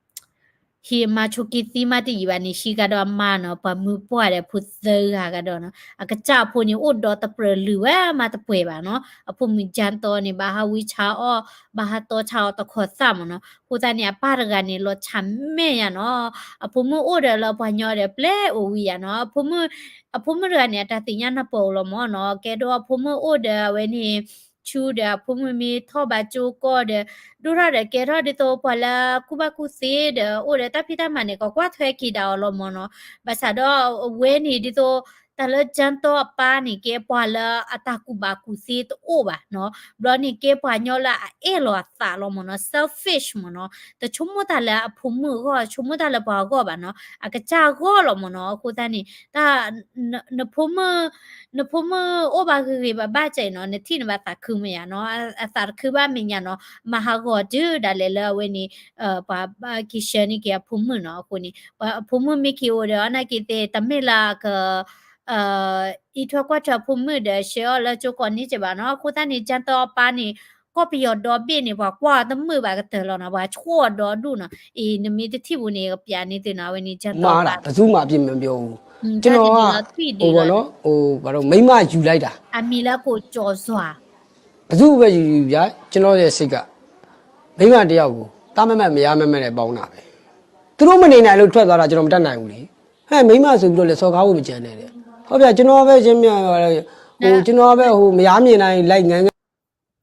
အမါဆိးက့သံမးတယံာ်ဘၣ်န့ၣ် ဟံးကဒီးအမါနီၤ, ပှၤမုၢ်ပှၢ်ဒီးဖိသၢဂၤကဒီးနီၤ, အကစၢ်အဖိန့ၣ် အိၣ်ဒီတပျၢၤလုၢ်ဝဲမးတပှဲၤဘၣ်နီၤ, အဖိမုၣ်ကၠၢ်တီန့ၣ် ဘၣ်ဟးဝံဆါအီၣ်, ဘၣ်ဟးတီဆါအီၣ်တခီသၣ်မ့ၢ်နီၤ, အဃိသတးန့ၣ် အပၢ်တဂၤန့ၣ် လီၤဆၣ်မဲာ်ညါနီၤ, အဖိမုၣ်အိၣ်ဒီးလၢပှၤကညီဒီး ပျဲအိၣ်ဝံယါနီၤ, အဖိမုၣ်တဂၤန့ၣ် အတၢ်သ့ၣ်ညါနၢ်ပၢၢ်အိၣ်လီၤမ့ၢ်နီၤ, ကဲဒိၣ်အဖိမုၣ်အိၣ်ဒီးအဝဲန့ၣ် ဆူဒီးအဖိမုၣ်မ့ၢ်ထီၣ်ဘၣ်ကၠိကီၢ်ဒီး ဒိၣ်ထီၣ်ဒီးကဲထီၣ်ဒ်သိးပှၤလၢကူၣ်ဘၣ်ကူၣ်သ့ဒီး အိၣ်ဒီးတၢ်ဖံးတၢ်မၤန့ၣ် ကကွၢ်ထွဲက့ၤဒၣ်အီၤလီၤမ့ၢ်နီၤ, ဘၣ်ဆၣ်ဒီးအဝဲန့ၣ်ဒ်သိး တၢ်လၢကၠၢ်တီအပၢ်န့ၣ် ကဲပှၤလၢအတၢ်ကူၣ်ဘၣ်ကူၣ်သ့တအိၣ်ဘၣ်နီၤ. ဘျီန့ၣ်ကဲပှၤညီလၢအအဲၣ်လီၤအသးလီၤမ့ၢ်နီၤ, selfish မ့ၢ်နီၤ. တဆိကမိၣ်တၢ်လၢအဖိမုၣ်အဂီၢ်, ဆိကမိၣ်တၢ်လၢပှၤအဂီၢ်ဘၣ်နီၤ, အကစၢ်အဂီၢ်လီၤမ့ၢ်နီၤ. အဃိသတးန့ၣ် တၢ် နဖိမုၣ် နဖိမုၣ်အိၣ်ဘၣ်ဂ့ၤဂ့ၤဘၣ်ဘၣ်ကဲအံၤနီၤ, နထံၣ်န့ၢ်ဘၣ်သးခုမဲာ်ညါနီၤ, အသးတခုဘၣ်မဲာ်ညါနီၤ, မၤဟးဂီၤတုၤဒၣ်လဲာ်လၢအဝဲန့ၣ် ပှၤက့ၤဆှၢန့ၢ်က့ၤအဖိမုၣ်နီၤ. အဃိန့ၣ် ပှၤအဖိမုၣ်မ့ၢ်က့ၤအိၣ်ဒီး အနာ်က့ၤသ့ၣ် တမ့ၢ်လၢအက အံးထွဲကွၢ်ထွဲအဖိမုၣ်ဒီး ဆှၢအီၤလၢကၠိကိးနံၤကဲဘၣ်နီၤ. အဃိသတးန့ၣ် ကၠၢ်တီအပၢ်န့ၣ် ကီၢ်ပယီၤဒီဘ့ၣ်န့ၣ် ပှၤကွၢ်အီၤတမုာ်ဘၣ်ကတၢၢ်လီၤနီၤ, ပှၤဆိၣ်အီၤဒီဒူၣ်နီၤ. အံၤ နမ့ၢ်တထံၣ်ပူၤန့ၣ် ကပျးန့ၢ်သုနီၤ, အဝဲန့ၣ် ကၠၢ်တီအပၢ် မၤတၢ်တသူမၤအပြစ်မပြောဘူး, ကျွန်တော်က ဟိုပေါ့နော်, ဟို ဘာလို့ မိန်းမယူလိုက်တာ, အမံၤလၢကိးကၠီၤစွာ် ဘယ်သူပဲယူယူဗျာ, ကျွန်တော်ရဲ့စိတ်က မိန်းမတစ်ယောက်ကို သားမမတ်မယားမမတ်နဲ့ပေါင်းတာပဲ, သူတို့မနေနိုင်လို့ထွက်သွားတာ ကျွန်တော်မတတ်နိုင်ဘူးလေ, ဟဲ့ မိန်းမဆိုပြီးတော့လည်းစော်ကားဖို့မကြံနဲ့တဲ့, ဟုတ်ဗျာ, ကျွန်တော်ပဲချင်းမြတ်ဟိုကျွန်တော်ပဲဟိုမယားမြင်တိုင်းလိုက်ငန်းငန်း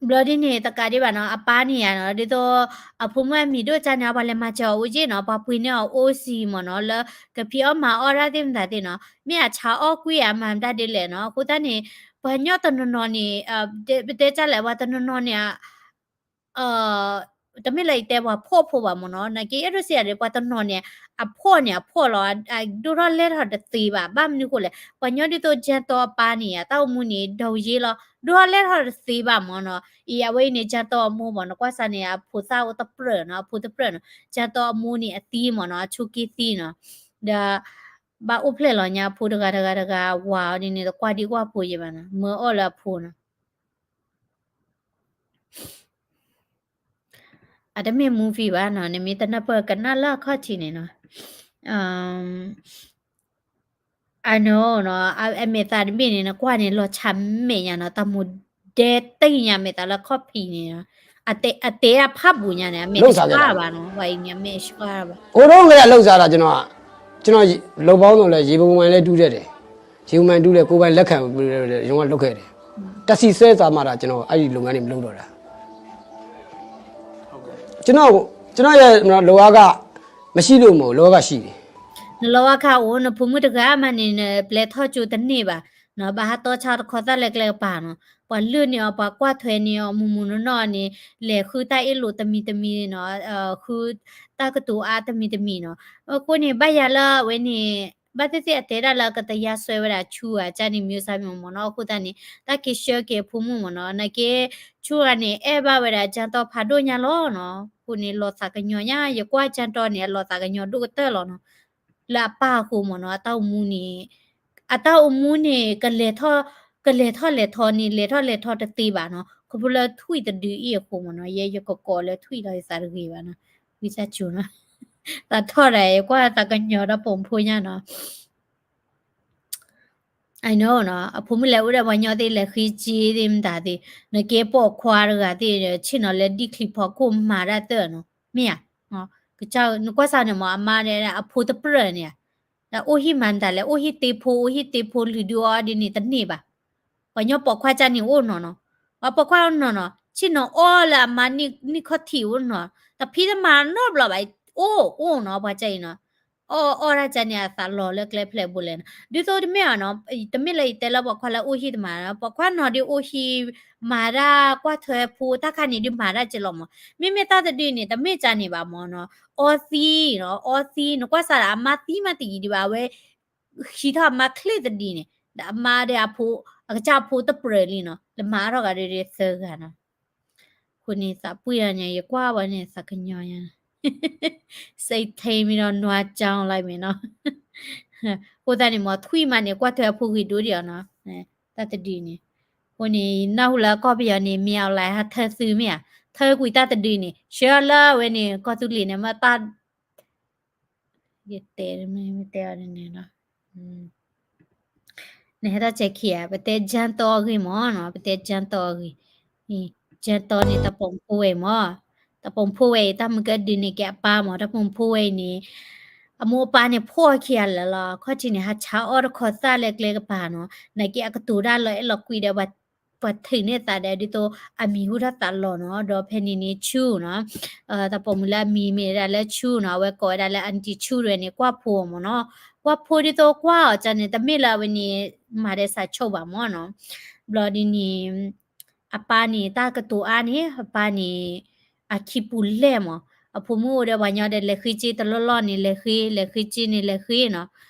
ဘျီဒ်န့ၣ် တကးဒံးဘၣ်နီၤ, အပၢ်န့ၣ်ယါနီၤ, ဒ်သိး အဖိမုၣ်အမံၤဒိၣ်ကၢ်န့ၣ် ပှၤလဲၤမၤစၢၤအီၤအိၣ်က့နီၤ, ပှၤပှ့ၤန့ၢ်အီၤအိၣ်စံၤမ့ၢ်နီၤ, လၢကဖံးအီၣ်မၤအီၣ်တၢ်သ့ၣ်မတၤသ့ၣ်နီၤ, မ့ၢ်အဆါအီၣ်ကွံာ်အမၤမတၤဒ်လဲၣ်နီၤ. အဃိသတးန့ၣ် ပှၤကညီတနီၤနီၤန့ၣ် ပတဲတၢ်လဲၣ် ပှၤတနီၤနီၤန့ၣ် တမ့ၢ်လၢယတဲပှၤဖှီၣ်ဖိဘၣ်မ့ၢ်နီၤ, နာ်က့အဲၣ်ဒိးစံးယၤဒီး ပှၤတနီၤန့ၣ် အဖှီၣ်န့ၣ်အဖှီၣ်လီၤ, ဒိၣ်ထီၣ်လဲၢ်ထီၣ်တသ့ဘၣ်, ဘၣ်မနုၤဃိလဲၣ်, ပှၤကညီဒ်သိးကၠၢ်တီအပၢ်န့ၣ် အတၢ်အိၣ်မူန့ၣ် ဒိးယ့လီၤ, ဒိၣ်ထီၣ်လဲၢ်ထီၣ်တသ့ဘၣ်မ့ၢ်နီၤ. အံၤ အဝဲအံၤန့ၣ် ကၠၢ်တီအမိၢ်မ့ၢ်နီၤ, ကွၢ်စၢ်န့ၣ် အဖိသၣ်အိၣ်တပြၢၣ်နီၤ, အဖိတပြၢၣ်နီၤ, ကၠၢ်တီအမိၢ်န့ၣ်အသံမ့ၢ်နီၤ, အဆိးက့သံနီၤ, ဒီး ဘၣ်အိၣ်ဖျဲၣ်လီၤညါအဖိတဂၤတဂၤတဂၤ ဝၤအီၤဒ်န့ၣ် တကွၢ်ဒံကွၢ်ဖိယံၤဘၣ်နီၤ, မၢအီၣ်လၢအဖိနီၤ. အတမ့ၢ် movie ဘၣ်နီၤ, နမ့ၢ်တနၢ်ပၢၢ်ကနၣ်လၢအခီၣ်ထံးန့ၣ်နီၤ. I know နီၤ, အမဲာ်သးတဘ့ၣ်န့ၣ် နကွၢ်န့ၣ် လီၤဆးမဲာ်ညါနီၤ, တၢ်မိၢ်ဒဲတ့ၢ်ညါမဲာ်သးလၢခီၣ်ဖံးန့ၣ်နီၤ, အတဲအဖးဘူးညါန့ၣ် အမဲာ်တဆှးဘၣ်နီၤ, ဝဲအံၤန့ၣ် အမဲာ်ဆှးဘၣ်. ဟိုတုန်းကတည်းကလုပ်စားတာ ကျွန်တော်က ကျွန်တော်လုပ်ပေါင်းစုံလည်း ရေပူဝင်လည်းတူးတတ်တယ်, ရေပူဝင်တူးလည်း ကိုယ်ပိုင်လက်ခံပြီးတော့ ရုံးကလုပ်ခဲ့တယ်, တဆံဆဲစာမှတာ ကျွန်တော်အဲ့ဒီလုပ်ငန်းတွေမလုပ်တော့တာ, ကျွန်တော်ကျွန်တော်ရဲ့လုပ်အားခမရှိလို့မဟုတ် လုပ်အားခရှိတယ်. နလီၤဝါခးအိၣ် နဖိမုၣ်တဂၤမးန့ၣ် နပျဲထီၣ်ကၠိတန့ၢ်ဘၣ်နီၤ, ဘၣ်ဟးတီဆါတခီသၣ်လၢကျဲကပၤနီၤ, ပှၤလုၢ်န့ၢ်အီၤ ပှၤကွၢ်ထွဲန့ၢ်အီၤ မုၢ်မုၢ်နီၢ်နီၢ်န့ၣ် လဲၤဃုတၢ်အ့ၣ်လိာ်တမံၤတမံၤနီၤ, ဃုတၢ်ကတိၤအါတမံၤတမံၤနီၤ. အဃိန့ၣ် ဘၣ်ယၤလၢအဝဲန့ၣ် ဘၣ်သ့ၣ်သ့ၣ်အတဲဒၣ်လၢကတရားစွဲဝဲဒၣ်ဆူအကၢ်န့ၣ် မျိုးစားမျိုးမ့ၢ်နီၤ, အဃိသတးန့ၣ် တၢ်က့ၤဆှၢက့ၤအဖိမုၣ်မ့ၢ်နီၤ, နာ်က့ ဆူအန့ၣ် အဲၣ်ဘၣ်ဝဲဒၣ်ကၠၢ်တီဖးဒိၣ်ညါလီၤနီၤ, အဃိန့ၣ် လီၤသးကညီၤညါ, ယကွၢ်ကၠၢ်တီန့ၣ် အလီၤသးကညီၤဒိၣ်ကတၢၢ်လီၤနီၤ. လၢအပၢ်အဃိမ့ၢ်နီၤ, အတၢ်အိၣ်မူန့ၣ် အတၢ်အိၣ်မူန့ၣ် ကလဲၤထီၣ် ကလဲၤထီၣ်လဲၤထီန့ၣ် လဲၤထီၣ်လဲၤထီတသ့ဘၣ်နီၤ, ခီဖျိလၢထွံၣ်တဒုအံၤအဃိမ့ၢ်နီၤ, ယဲယကကိးလၢထွံၣ်လီၤ ယသးတဂ့ၤဘၣ်နီၤ, ဝံသးစူၤနီၤ, သးထီၣ်ဒၣ် ယကွၢ်သးကညီၤဒီးပိာ်မုၣ်ဖိညါနီၤ. I know နီၤ, အဖိမုၣ်လဲၤအိၣ်ဒီးပှၤညီသ့ၣ် လဲၤဃ့က့ၤသ့ၣ်မတၤသ့ၣ်, နကဲပိာ်ခွါတဂၤသ့ၣ်ဒီး ဆ့ၣ်နီၤလၢဒံၣ်ချံဖီခိၣ်မၤတၢ်သၢနီၤ, မ့ၢ်ဧါ, ကစၢ်နကွၢ်စၢ်န့ၣ်မ့ၢ် အမါဒီးအဖိတပြၢၢ်န့ၣ်ဧါ, ဒီးအိၣ်ဟံၣ်မၤမတၤလဲၣ်, အိၣ်ဟံၣ်တ့ဖိ အိၣ်ဟံၣ်တ့ဖိလုၢ်ဒုအီၤဒ်န့ၣ်တန့ၢ်ဘၣ်. ပှၤညီပိာ်ခွါကၢ်န့ၣ်အိၣ်နီၤနီၤ, ပှၤပိာ်ခွါအိၣ်နီၤနီၤ, ဆ့ၣ်နီၤအီၣ်လၢအမါနံၣ်ခီၣ်ထံးအိၣ်နီၤ, တဖံးတမၤနီတဘျီဘၣ်, အိၣ်အိၣ်နီၤ ပှၤကၢ်အံၤနီၤ, အီၣ်အီၣ်တၢ်ကၢ်န့ၣ် အသးလီၤလၢကျဲဖျဲၣ်ဘိလဲၣ်နီၤ, ဒ်သိးတမ့ၢ်အီၤနီၤ, တမ့ၢ်လၢယတဲလၢပိာ်ခွါလၢအိၣ်ဟံၣ်တမၤနီၤ, ပိာ်ခွါနီၤဒုးအိၣ်ဟံၣ်မၤတၢ်ကွၢ်ထွဲဖိတၢ်ခါန့ၣ်ဒုးမၤတၢ်က့ၤလီၤမး, မ့မ့ၢ်တၢ်တဒုန့ၣ် တမ့ၢ်ကၢ်န့ၣ်ဘၣ်မးနီၤ, အီသံးနီၤ, အီသံး နကွၢ်စၢ်ဒီးအမါသံမးတယံၤဒံးဘၣ်, အဝဲ ဟံးထီၣ်အမါချ့တဒုန့ၣ် ဒီးအမါဒီးအဖိ အကစၢ်ဖိတပြၢၢ်လံနီၤ, လၢမၤအါထီၣ်ဂၤဒီးသၢဂၤနီၤ. အဃိန့ၣ်သးပှံၢ်အီၤန့ၣ် ယကွၢ်ဝဲန့ၣ် သးကညီၤယါ, စံးထံမ့ၢ်ဒီးနွားကၠီလၢမ့ၢ်နီၤ, အဃိသတးန့ၣ်မ့ၢ်ထွံၣ်မးန့ၣ် ကွၢ်ထွဲအဖိဂ့ၤဒိၣ်ဒံးအီၤနီၤ, တၢ်တဒုန့ၣ်, အဃိန့ၣ် နၢ်ဟူလၢကီၢ်ပယီၤန့ၣ် မ့ၢ်အီၤလၢဟးထၢသုမ့ၢ်ဧါ, ထၢကွံာ်တၢ်တဒုန့ၣ် ဆှၢအီၤလၢအဝဲန့ၣ် ကီၢ်သူလ့ၤန့ၣ် မ့ၢ်တၢ် ယတဲမ့ၢ်တဲအီၤန့ၣ်နီၤ, နဟဲထီၣ်စဲးခံဧါ, ပတဲကၠၢ်တီအဂ့ၢ်မ့ၢ်နီၤ, ပတဲကၠၢ်တီအဂ့ၢ်, ကၠၢ်တီန့ၣ် တၢ်ပိာ်မုၣ်ဖိဝဲအံၤမ့ၢ်, တၢ်ပိာ်မုၣ်ဖိဝဲအံၤ တၢ်မုၢ်ကဒုးန့ၢ်က့ၤအပၢ်မ့ၢ်, တၢ်ပိာ်မုၣ်ဖိဝဲအံၤန့ၣ် အမိၢ်အပၢ်န့ၣ်ဖှီၣ်ခံဂၤလၢာ်လီၤ, ခီၣ်ထံးန့ၣ် ဟးဆါအီၣ်တခီသၣ်လၢကျဲကပၤနီၤ, နာ်က့အကတိၤတၢ်လီၤအဲၣ်လီၤကွံဒီးပှၤ ပှၤထုးန့ၢ်သးဒီးဒ်သိးအမံၤဟူထီၣ်သးလီၤနီၤ, ဒီးဖဲန့ၣ်န့ၣ် ဆူနီၤ, တၢ်ပိာ်မုၣ်လၢအမံၤမ့ၢ်ဒၣ်လၢဆူနီၤ, အဝဲကိးဝဲဒၣ်လၢ aunty ဆူတဂၤန့ၣ် ကွၢ်ဖိအီၤမ့ၢ်နီၤ, ကွၢ်ဖိဒ်သိးကွၢ်အီၤကန့ၣ် တမ့ၢ်လၢအဝဲန့ၣ် မၤဒီးစးဆိဘၣ်မ့ၢ်နီၤ, ဘျီဒ်န့ၣ် အပၢ်န့ၣ် တၢ်ကတိၤအါန့ၣ် အပၢ်န့ၣ် အခံပူၤလဲၢ်မး, အဖိမုၣ်အိၣ်ဒီးပှၤညီဒီး လဲၤဃ့က့တလီၢ်လီၢ်န့ၣ် လဲၤဃ့ လဲၤဃ့က့န့ၣ် လဲၤဃ့နီၤ,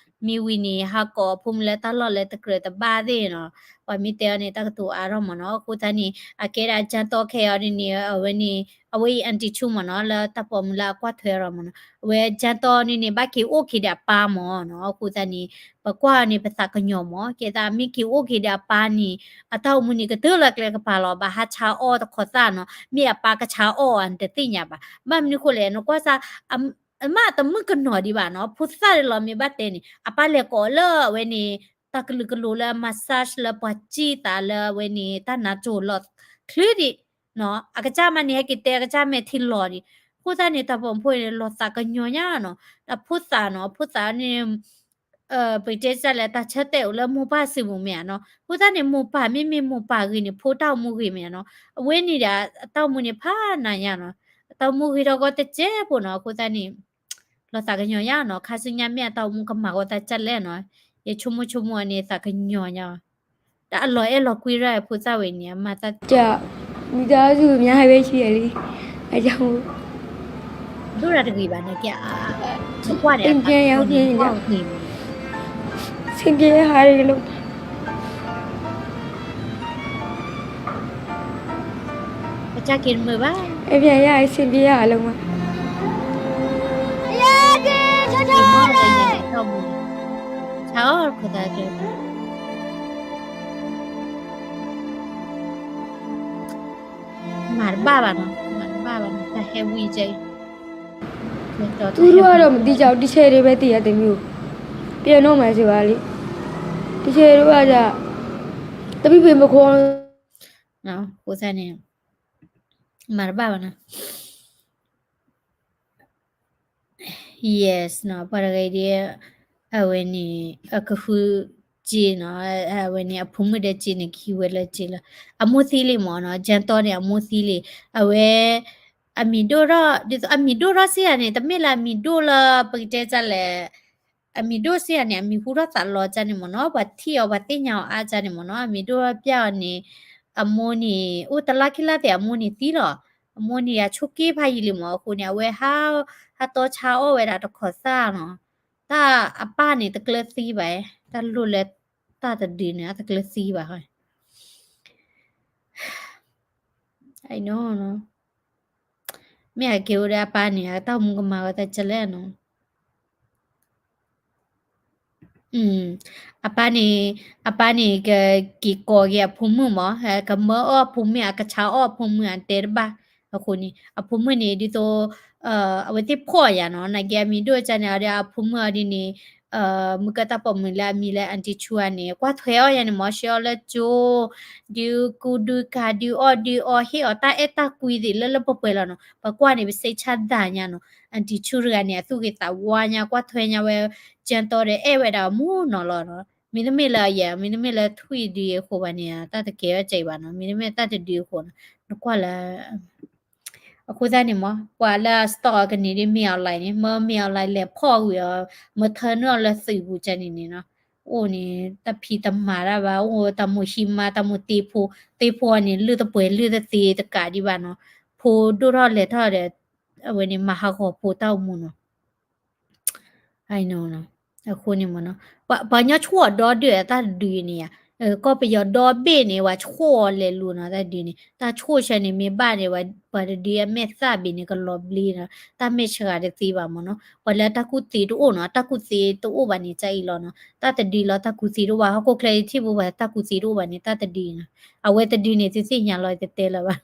မ့ၢ်ဝံၤန့ၣ် ဟးကိးအဖိမုၣ်လၢတၢ်လီၢ်လၢတကြၢးတဘၣ်သ့ၣ်နီၤ, ပှၤမ့ၢ်တဲအီၤန့ၣ် တၢ်ကတိၤအါထီၣ်မ့ၢ်နီၤ, အဃိသတးန့ၣ် အကဲဒၣ်ကၠၢ်တီခဲအံၤဒ်န့ၣ် အဝဲန့ၣ် အဝဲအံၤ aunty ဆူမ့ၢ်နီၤ, လၢတၢ်ပိာ်မုၣ်လၢအကွၢ်ထွဲအီၤမ့ၢ်နီၤ, အဝဲကၠၢ်တီန့ၣ်န့ၣ် ဘၣ်က့ၤအိၣ်က့ၤဒီးအပၢ်မ့ၢ်နီၤ, အဃိသတးန့ၣ် ပကွၢ်အီၤန့ၣ် ပသးကညီၤမး, ကဲသးမ့ၢ်က့ၤအိၣ်က့ၤဒီးအပၢ်န့ၣ် အတၢ်အိၣ်မူန့ၣ် ကတၢၢ်လၢကျဲကပၤလီၤ, ဘၣ်ဟးဆါအီၣ်တခီသၣ်နီၤ, မ့ၢ်အပၢ်ကဆါအီၣ်အီၤတသ့ၣ်ညါဘၣ်, ဘၣ်မနုၤဃိလဲၣ် နကွၢ်စၢ် အမ့ၢ်တမုၣ်ကနီၤဒံးဘၣ်နီၤ, ဖိသၣ်လီၤမ့ၢ်ဘၣ်တဲန့ၣ် အပၢ်လဲၤကိးလၢအဝဲန့ၣ် တၢ်ကလုာ်ကလိၤလၢ massage လၢပှၤစံၣ်သးလၢအဝဲန့ၣ် တၢ်နါစိၤလီၤချ့ဒံး နီၤ, အကစၢ်မးန့ၣ် ဟဲက့ၤတဲအကစၢ်မဲာ်ထံလီၤဒံး, အဃိသတးန့ၣ် တၢ်ပိာ်မုၣ်ဖိန့ၣ် လီၤသးကညီၤညါနီၤ, အဖိသၣ်နီၤ, အဖိသၣ်န့ၣ် ပကတဲစၢ်လဲၣ် တၢ်ဆၢတဲာ်အိၣ်လၢမိၢ်ပၢ်စုပူၤမ့ၢ်ဧါနီၤ, အဃိသတးန့ၣ် မိၢ်ပၢ်မ့မ့ၢ်မိၢ်ပၢ်ဂ့ၤန့ၣ် ဖိတၢ်အိၣ်မူဂ့ၤမ့ၢ်ဧါနီၤ, အဝဲန့ၣ်ဒီး အတၢ်အိၣ်မူန့ၣ်ဖးနးညါနီၤ, အတၢ်အိၣ်မူဂ့ၤထီၣ်ကီတစဲးဖိနီၤ, အဃိသတးန့ၣ် လီၤသးကညီၤညါနီၤ, ခါဆူညါမ့ၢ်အတၢ်အိၣ်မူကမၤဂီၤသးဒ်လဲၣ်နီၤ, ယဆိကမိၣ်ဆိကမိၣ်န့ၣ် သးကညီၤညါ တၢ်အလီၤအဲၣ်လီၤကွံရၢ်အဖိသၣ်ဝဲန့ၣ် အမၤသး မိသားစုများပဲရှိတယ်လေ, အဲဒါကြောင့်မို့ ဒိၣ်ရၣ်တဂ့ၤဘၣ်န့ၣ် ကဲ အကွၢ်န့ၣ် အိမ်ပြန်ရောက်ရင် အဆင်ပြေတဲ့ဟာတွေလုပ် ပစၢ်က့ၤတမုာ်ဘၣ် အိမ်ပြန်ရရင် အဆင်ပြေရအောင်လုပ်မှာ ဆၢအီၤခိၣ်သး မၤတဘၣ်ဘၣ်နီၤ, မၤတဘၣ်ဘၣ်နီၤ, တၢ်ဟဲဝံၤကဲ သူတို့ကတော့မသိကြဘူး, တဆယ်တွေပဲသိရတယ်မျိုး, ပြန်တော့မယ်ဆိုတာလေ, တဆယ်တို့ကကြ, တပိတ်ပိတ်မခေါ်, အဃိသတးန့ၣ် မၤတဘၣ်ဘၣ်နီၤ yes နီၤ, ပှၤတဂၤအံၤဒီး အဝဲန့ၣ် အကဃုစ့နီၤ, အဝဲန့ၣ် အဖိမုၣ်ဒီးစ့န့ၣ် ကဟံးဝဲလၢစ့လီၤ, အမိၢ်သံလံမ့ၢ်နီၤ, ကၠၢ်တီန့ၣ် အမိၢ်သံလံ, အဝဲ အမံၤဒိၣ်ထီၣ် ဒ်သိးအမံၤဒိၣ်ထီၣ်စ့ယၤန့ၣ် တမ့ၢ်လၢအမံၤဒိၣ်လၢ ပကတဲတၢ်လဲၣ် အမံၤဒိၣ်စ့ယၤန့ၣ် အမံၤဟူထီၣ်သးလီၤကၢ်န့ၣ်မ့ၢ်နီၤ, ပှၤထံၣ်အီၤ ပှၤသ့ၣ်ညါအီၤအါကၢ်န့ၣ်မ့ၢ်နီၤ, အမံၤဒိၣ်ထီၣ်ပျၢ်အီၤန့ၣ် အမိၢ်န့ၣ် အိၣ်တလါခံလါသ့ၣ် အမိၢ်န့ၣ်သံလီၤ, အမိၢ်န့ၣ်ယဆိးက့ဖးယံာ်လံမ့ၢ်, အဃိန့ၣ် အဝဲဟး ဟးတီဆါအီၣ်ဝဲဒၣ်တခီသၣ်နီၤ, တၢ်အပၢ်န့ၣ်တကျၢၤသံဘၣ်, တၢ်လိၣ်လၢတၢ်တဒုန့ၣ် အတကျၢၤသံဘၣ်ဃီ မ့ၢ်အက့ၤအိၣ်ဒီးအပၢ်န့ၣ် အတၢ်အိၣ်မူကမၤဝဲတၢ်ကလဲၣ်နီၤ, အပၢ်န့ၣ် အပၢ်န့ၣ် ကက့ၤကိးက့ၤအဖိမုၣ်မး, ကမၢအီၣ်အဖိမုၣ် အကဆါအီၣ်အဖိမုၣ် အတဲတဘၣ်, အဃိန့ၣ် အဖိမုၣ်န့ၣ် ဒ်သိး အဝဲသ့ၣ်ဖှီၣ်ယၤနီၤ, နာ်က့အမံၤဒိၣ်ကၢ်န့ၣ် အဒီးအဖိမုၣ်အီၤဒ်န့ၣ် မုၢ်ကတၢ်ပိာ်မုၣ်လၢအမံၤလၢ aunty ဆူအါန့ၣ် ကွၢ်ထွဲအီၣ်ယၤန့ၣ်မ့ၢ် ရှဲအီၣ်လၢကၠိ ဒုးကူဒုးကၤ ဒုးအီၣ်ဒုးအီ ဟ့ၣ်အီၤတၢ်အဲၣ်တၢ်ကွံသ့ၣ်လၢလၢပှဲၤပှဲၤလီၤနီၤ, ပကွၢ်န့ၣ် ပစ့ဆါဒၣ်ညါနီၤ, aunty ဆူတဂၤန့ၣ် အသူၣ်ဂ့ၤသးဝါညါ ကွၢ်ထွဲညါဝဲ ကၠၢ်တီဒီးအဲၣ်ဝဲဒၣ်အမိၢ်နီၤလီၤနီၤ, မ့တမ့ၢ်လၢအယဲ မ့တမ့ၢ်လၢထွံၣ်ဒုးအဃိဘၣ်န့ၣ် တၢ်တကဲဝဲကဲအံၤဘၣ်နီၤ, မ့တမ့ၢ်တၢ်တဒုအဃိနီၤ, နကွၢ်လၢ အဃိသတးန့ၣ်မ့ၢ် ပှၤလၢအ stalk ကန့ၣ်ဒ် မ့ၢ် online န့ၣ် မ့ၢ် မ့ၢ် online လဲၤဖီၣ်ဝံၤအီၤ မ့ၢ်ထၢနုာ်အီၤလၢသုးပူၤကန့ၣ်န့ၣ်နီၤ, အိၣ်န့ၣ် တၢ်ဖံးတမၤတၢ်ဘၣ်, အိၣ်တၢ်မိၢ်ဟံးမါ တၢ်မိၢ်သ့ဖိ, သ့ဖိအီၤန့ၣ် လုၢ်တပှဲၤလုၢ်တသ့တကးဒံးဘၣ်နီၤ, ဖိဒိၣ်ထီၣ်လဲၤထီၣ်ဒီး အဝဲန့ၣ် မၤဟးဂီၤဖိတၢ်အိၣ်မူနီၤ အဃိန့ၣ်မ့ၢ်နီၤ, ပှၤညီဆှိၣ်အီၤဒီဒုၣ်အတၢ်တဒုအံၤန့ၣ်ယါ, ကီၢ်ပယီၤဒီဘ့ၣ်န့ၣ် ပှၤဆှိၣ်အီၤလဲၤလူၤနီၤ တၢ်ဒုန့ၣ်, တၢ်ဆှိၣ်ဆၢန့ၣ်မ့ၢ်ဘၣ်န့ၣ် ပှၤတဒုအမဲာ်သၣ်ဘ့ၣ်န့ၣ် ကလီၤဘျ့နီၤ, တၢ်မဲာ်ဆှးတသ့ဘၣ်မ့ၢ်နီၤ, ပှၤလၢတၢ်ကူၣ်သ့တအိၣ်နီၤ, တၢ်ကူၣ်သ့တအိၣ်ဘၣ်န့ၣ် ကအံၤလီၤနီၤ, တၢ်တဒုလီၤ တၢ်ကူၣ်သ့တအိၣ်ဘၣ်, ဟီၣ်ခိၣ်ချၢယထံၣ်ဖိပှၤတၢ်ကူၣ်သ့တအိၣ်ဘၣ်န့ၣ် တၢ်တဒုနီၤ, အဝဲတဒုန့ၣ် သုသ့ၣ်ညါလီၤ တတဲလၢၤဘၣ်,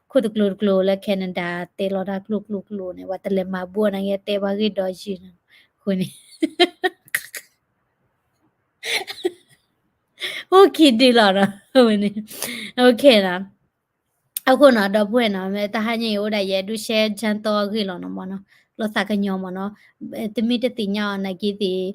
ခိၣ်တကျိၤတကျိၤလၢ Canada တဲလီၤတၢ်ကျိၤကျိၤကျိၤန့ၣ် ပှၤတလဲၤမၤဘူၣ်နာ်က့ တဲပှၤဂ့ၢ်ဒီးယုၢ်နီၤ, အဃိန့ၣ် အိၣ်ခံဒုလီၤနီၤ, အဝဲန့ၣ်, အဃိနီၤ ဒီပုၢ်ဝဲၢ်နီၤ တဟါညါအံၤအိၣ်ဒၣ်ယဲဒုး share ကၠၢ်တီအဂ့ၢ်လီၤနီၤမ့ၢ်နီၤ, လီၤသးကညီၤမ့ၢ်နီၤ, တမ့ၢ်တသ့ၣ်ညါအီၤနာ်က့သ့ၣ်,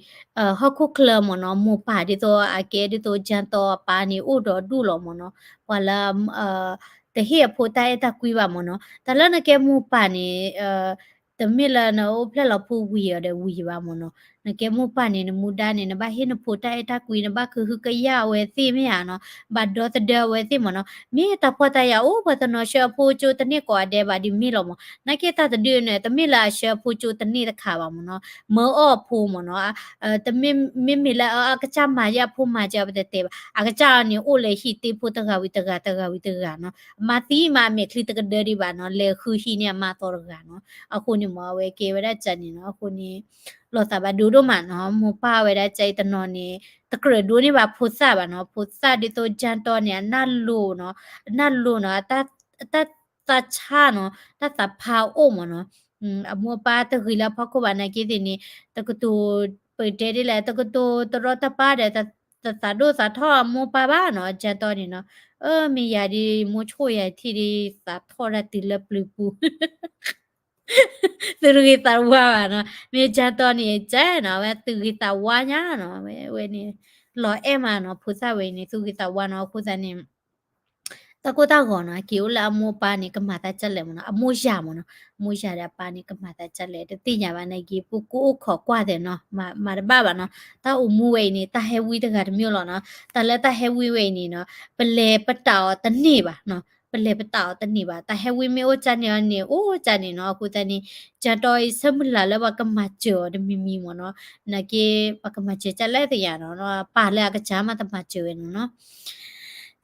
ဟီၣ်ခိၣ်ချၢမ့ၢ်နီၤ, မိၢ်ပၢ်ဒ်သိးအကဲဒ်သိး ကၠၢ်တီအပၢ်န့ၣ် အိၣ်ဒီးဒူၣ်လီၤမ့ၢ်နီၤ, ပှၤလၢ တဟ့ၣ်အဖိတၢ်အဲၣ်တၢ်ကွံဘၣ်မ့ၢ်နီၤ, တၢ်လၢနကဲမိၢ်ပၢ်န့ၣ် တမ့ၢ်လၢနအိၣ်ဖျဲၣ်လီၤဖိဝံၤအီၤဒီးဝံၤဘၣ်မ့ၢ်နီၤ, နကဲမိၢ်ပၢ်န့ၣ် နမူဒါန့ၣ် နဘၣ်ဟ့ၣ်နဖိတၢ်အဲၣ်တၢ်ကွံ နဘၣ်ကဟုကယာ်အဝဲသ့ၣ်မ့ၢ်ဧါနီၤ, ဘၣ်ဒီသဒၢအဝဲသ့ၣ်မ့ၢ်နီၤ, မ့ၢ်တၢ်ဖှီၣ်တၢ်ယာ်အိၣ် ပှၤတနီၤဆှၢအဖိကၠိတန့ၢ်ကိးဂၤဒဲးဘၣ်ဒ်မ့ၢ်လီၤမ့ၢ်, နာ်က့တၢ်တဒုန့ၣ် တမ့ၢ်လၢအဆှၢအဖိကၠိတန့ၢ်တခါဘၣ်မ့ၢ်နီၤ, မၢအီၣ်အဖိမ့ၢ်နီၤ, တမ့ၢ် မ့မ့ၢ်လၢအကစၢ်မၤယဲအဖိမၤယဲပတတဲဘၣ်, အကစၢ်အီၤန့ၣ် အိၣ်လၢဟံၣ်တ့ဖိတဂၤဝံၤတဂၤတဂၤဝံၤတဂၤနီၤ, အမါသံမးအမဲာ်ချံတကဒၢဒံးဘၣ်နီၤ, လဲၤဃုဟံၣ်န့ၣ်အမါသီတဂၤနီၤ, အဃိန့ၣ်မ့ၢ်အဝဲကဲဝဲဒၣ်ကၠၢ်န့ၣ်နီၤ, အဃိန့ၣ် လီၤသးဘၣ်ဒိဒိၣ်မးနီၤ, မိၢ်ပၢ်ဝဲဒၣ်ကၠၢ်အံၤတနီၤန့ၣ် တကြၢးဒိးန့ၢ်ဘၣ်ဖိသၣ်ဘၣ်နီၤ, ဖိသၣ်ဒ်သိးကၠၢ်တီန့ၣ် အနၢ်လိၤနီၤ, အနၢ်လိၤနီၤ, အတၢ်သးဆါနီၤ, တၢ်သးဖးအိၣ်မ့ၢ်နီၤ, အမိၢ်အပၢ်တဂ့ၤလၢအဖီခိၣ်ဘၣ်နာ်က့သ့ၣ်န့ၣ်, တကတိၤ ပတဲဒ်လဲၣ် တကတိၤတရီတပါဒီး တသးဒိၣ်သးထီၣ်အမိၢ်ပၢ်ဘၣ်နီၤ, ကၠၢ်တီန့ၣ်နီၤ, အၢ မ့ၢ်ယၤဒ်မိၢ်ဆိၣ်ယၤထံၣ်ဒ်သးထီၣ်ဒၣ်တုၤလၢပျုၤပူၤ သုတဂ့ၤသးဝါဘၣ်နီၤ, မ့ၢ်ကၠၢ်တီန့ၣ် ကၠၢ်နီၤ, အဝဲသုဂ့ၤသးဝါညါနီၤ, ဝဲန့ၣ် လီၤအဲၣ်မးနီၤ, ဖိသၣ်ဝဲအံၤန့ၣ် သုဂ့ၤသးဝါနီၤ, အဃိသတးန့ၣ် တၢ်ကိၢ်တၢ်ဂီၤနီၤ, က့ၤအိၣ်လၢအမိၢ်အပၢ်န့ၣ် ကမၤသးဒ်လဲၣ်မ့ၢ်နီၤ, အမိၢ်ယၤမ့ၢ်နီၤ, အမိၢ်ယၤဒီးအပၢ်န့ၣ် ကမၤသးဒ်လဲၣ် တသ့ၣ်ညါဘၣ်နာ်က့ ပကအိၣ်ခိးကွၢ်သဲးနီၤ, မၤတဘၣ်ဘၣ်နီၤ, တၢ်အိၣ်မူဝဲအံၤန့ၣ် တၢ်ဟဲဝံတဂၤတမံၤလီၤနီၤ, တၢ်လၢတၢ်ဟဲဝံဝဲအံၤန့ၣ်နီၤ, ပလဲၤပတာ်အီၤတန့ၢ်ဘၣ်နီၤ, ပလဲၤပတာ်အီၤတန့ၢ်ဘၣ်, တၢ်ဟဲဝံမ့ၢ်အိၣ်ကၠၢ်န့ၣ်အီၤန့ၣ် အိၣ်ကၠၢ်န့ၣ်နီၤ, အဃိသတးန့ၣ် ကၠၢ်တီအံၤဆၢမုၢ်လၢ်လၢပှၤကမၤစၢၤအီၤတမံၤမံၤမ့ၢ်နီၤ, နာ်က့ ပှၤကမၤစၢၤကၠၢ်လဲၣ်သ့ၣ်ညါနီၤ, ပာ်လၢအကစၢ်မးတမၤစၢၤဝဲနီၤနီၤ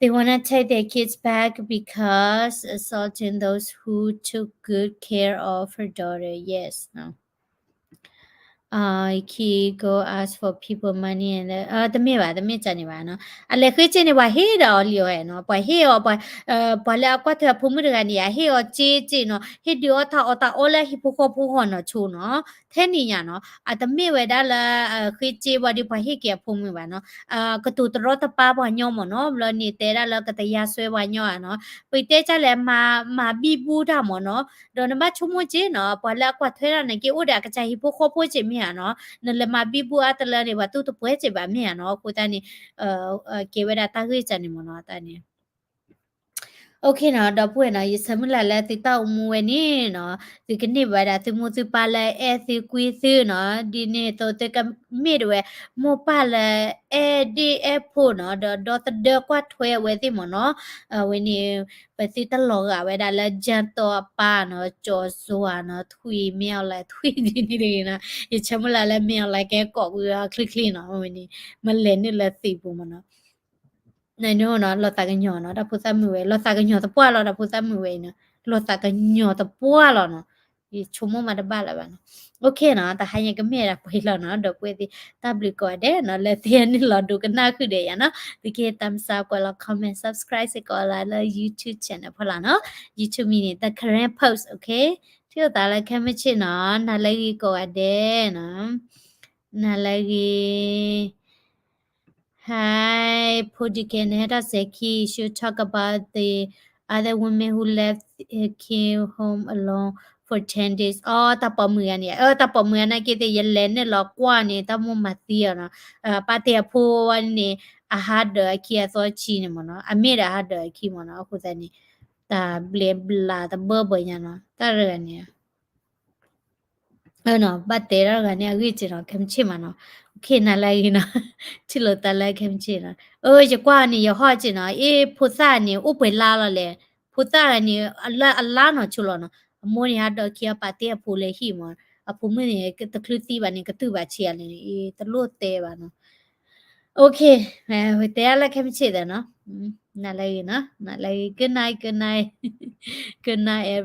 They wanna take their kids back because assaulting those who took good care of her daughter. Yes, no. Uh, he go ask for people money and တမ့ၢ်ဘၣ်, တမ့ၢ်ကၠၢ်န့ၣ်ဘၣ်နီၤ, အလဲၤဃ့စ့န့ၣ် ပှၤဟ့ၣ်ဒီးအီၤလံအီၤနီၤ, ပှၤဟ့ၣ်အီၤ, ပှၤလၢအကွၢ်ထွဲအဖိမုၣ်တဂၤန့ၣ် အဟ့ၣ်အီၤစ့စ့နီၤ, ဟ့ၣ်ဒုးအီၣ်တၢ်အီၣ်တၢ်အီလၢဟံၣ်ဖိဃီဖိဂီၢ်နီၤဆိနီၤ, ထဲန့ၣ်ညါနီၤ, အတမ့ၢ်ဝဲဒၣ်လၢ ဃ့စ့ပှၤဒီးပှၤဟ့ၣ်က့ၤအဖိမုၣ်ဘၣ်နီၤ, ကတိၤတရီတပါပှၤညီမ့ၢ်နီၤ, ဘျီန့ၣ်တဲဒၣ်လၢကတယါစွဲပှၤညီဧါနီၤ, ပတဲကၠၢ်လဲၣ် မၤဘံၣ်ဘူတၢ်မ့ၢ်နီၤ, ဒီးနဘၣ်ဆိကမိၣ်က့နီၤ, ပှၤလၢအကွၢ်ထွဲတၢ်န့ၣ်က့ အိၣ်ဒီးအကစၢ်ဟံၣ်ဖိဃီဖိစ့ၢ်မ့ၢ်ဧါနီၤ, နလဲၤမၤဘံၣ်ဘူအါတလၢန့ၣ် ပှၤတူၢ်တပှဲၤစ့ၢ်ဘၣ်မ့ၢ်ဧါနီၤ, အဃိသတးန့ၣ် ကဲဝဲဒၣ်တၢ်ဂ့ၢ်ကၠၢ်န့ၣ်မ့ၢ်နီၤ, တၢ်န့ၣ် OK နီၤ, ဒီပုၢ်ဝဲၢ်နီၤ, ယဆၢမုၢ်လၢ်လၢသုတၢ်အိၣ်မူဝဲန့ၣ်နီၤ, သုကန့ၢ်ဘၣ်ဝဲဒၣ်သုမိၢ်သုပၢ်လၢအဲၣ်သုကွံသုနီၤ, ဒ်န့ၣ်အသိးသုကမ့ၢ်ဒၣ်ဝဲ မိၢ်ပၢ်လၢအဲၣ်ဒ့ၣ်အဲၣ်ဖိနီၤ, ဒီးဒီသဒၢကွၢ်ထွဲအဝဲသ့ၣ်မ့ၢ်နီၤ, အဝဲန့ၣ် ပသုတလီၤဂာ်ဝဲဒၣ်လၢ ကၠၢ်တီအပၢ်နီၤ, ကၠီၤစွၤနီၤ, ထွံၣ် မ့ၢ်အီၤလၢထွံၣ်ဒ်န့ၣ်တဂ့ၤနီၤ, ယဆၢမုၢ်လၢ်လၢမ့ၢ်အီၤလၢကဲကိးကွံာ်အီၤချ့ချ့နီၤ, အဝဲန့ၣ် မလဲၤနုာ်လၢသံးပူၤမ့ၢ်နီၤ နနီၤနီၤ, လီၤသးကညီၤနီၤ, တၢ်ဖိသၣ်မုာ်ဝဲ လီၤသးကညီၤသပှၢ်လီၤ, တၢ်ဖိသၣ်မုာ်ဝဲအံၤနီၤ, လီၤသးကညီၤသပှၢ်လီၤနီၤ, ယဆိကမိၣ်မးတဘၣ်လၢၤဘၣ်နီၤ, OK နီၤ, တဟါညါကမ့ၢ်ဒၣ်ပှဲၤလီၤနီၤ, ဒီပုၢ်ဝဲၢ်သ့ၣ် တၢ်ဘျုးကိးဂၤဒဲးနီၤ, လၢသုဟဲနုာ်လီၤဒိကနၣ်ဃုာ်ဒီးယၤနီၤ, သုကဟ့ၣ် thumbs up ကွဲးလီၤ comment subscribe စ့ၢ်ကီးလၢ YouTube channel ဖီလာ်နီၤ, YouTube မံၤန့ၣ် The Karen Post, OK, ထံၣ်လိာ်သးလၢခဲမုၢ်ဆ့ၣ်နီၤ, နၤလၢဂ့ၤကိးဂၤဒဲးနီၤ, နၤလၢဂ့ၤ Hi, ဖိဒုကဲ နဟဲထီၣ်စဲၤခံ should talk about the other women who left, uh, came home alone for ten days. အီ တၢ်ပိာ်မုၣ်ဂၤန့ၣ်, အၢ တၢ်ပိာ်မုၣ်ဂၤနာ်က့သ့ၣ် ယလဲၤနုာ်လီၤကွၢ်န့ၣ် တၢ်မိၢ်မၤသံအီၤနီၤ, ပာ်တဲအဖိဝဲန့ၣ် အဟးဒၢးအခံအသီဆံန့ၣ်မ့ၢ်နီၤ, အမ့ၢ်ဒီးအဟးဒၢးအခံမ့ၢ်နီၤ, အဃိသတးန့ၣ် တၢ်ဘျဲးဘျးတဘၢဘၢညါနီၤ, တၢ်တဂၤန့ၣ် အနီၤ ဘၣ်တဲတၢ်တဂၤန့ၣ် အဂ့ၢ်က့နီၤ, ခဲမုၢ်ဆ့ၣ်မးနီၤ, OK နၤလၢဂ့ၤနီၤ, ထံၣ်လိာ်သးလၢခဲမုၢ်ဆ့ၣ်နီၤ, အၢ ယကွၢ်န့ၣ် ယဟီၣ်က့နီၤ, အ့ ဖိသၣ်န့ၣ် အိၣ်ပှဲၤလါလီၤလဲၣ်, ဖိသၣ်န့ၣ် လၢအလါနီၤဆိလီၤနီၤ, အမိၢ်န့ၣ် ဟးဒီးခံအီၤပာ်တ့ၢ်အဖိလၢဟံၣ်မး, အဖိမုၣ်န့ၣ် တချုးသံဘၣ်န့ၣ် ကတုၢ်ဘၣ်ဆံးအါလဲၣ်န့ၣ်, အ့ တလိၣ်တဲဘၣ်နီၤ, OK, တဲဒၣ်လၢခဲမုၢ်ဆ့ၣ်သးနီၤ, နၤလၢဂ့ၤနီၤ, နၤလၢဂ့ၤ, good night, good night, good night everyone.